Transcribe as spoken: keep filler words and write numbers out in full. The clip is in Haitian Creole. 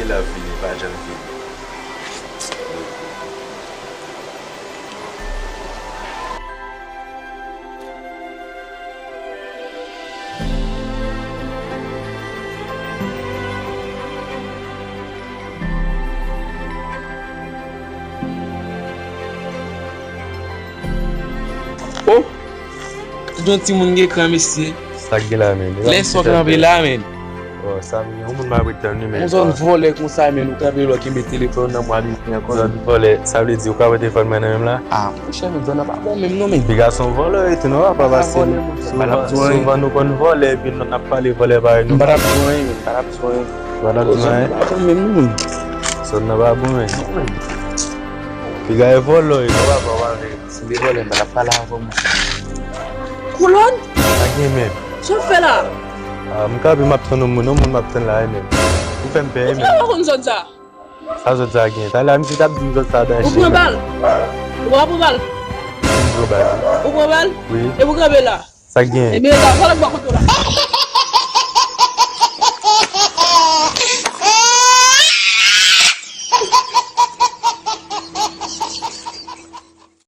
Lè l ap vini, pa janm vini. Oh! Yon timoun gen kran, mesye. Sa k gen la, men? Lè sòf nan vila, men. Oh, sa m gen, yon moun m ap ret tann li, men. Yon zòn vòlè konsa, men, ou kanpe lò ki met telefòn nan mwa li, men ankò. Zòn vòlè, sa vle di ou ka wè telefòn mwen nan men m la? Ah, monchè, men zòn nan pa bon menm non, men. Piga se yon vòlè, wi, tou non, papa, se souvan nou konn vòlè, epi nou n ap pale vòlè parèy nou. M pa t ap di anyen, men, m pa t ap di anyen. Ou pa t ap di anyen? Zòn nan pa bon menm non, men. Zòn nan pa bon, men. Piga e vòlè, wi, non, papa, w avè. Si m te vòlè, m pa t ap pale avè w, monchè. Kolòn? Sa gen menm? Sa w fè la? Ah, m kanpe, m ap tann yon moun, yon moun m ap tann la, wi, menm. Ou fè m pè, wi, menm. Ou pa konn zòn sa? Sa zòt sa gen? Talè a misye t ap di m zòt sa dan chen. Ou pran bal? Ou pa pran bal? M pran bal. Ou pran bal? Wi. Epi w kanpe la? Sa k gen? Ebyen, sa, sa lòt bò kote w la.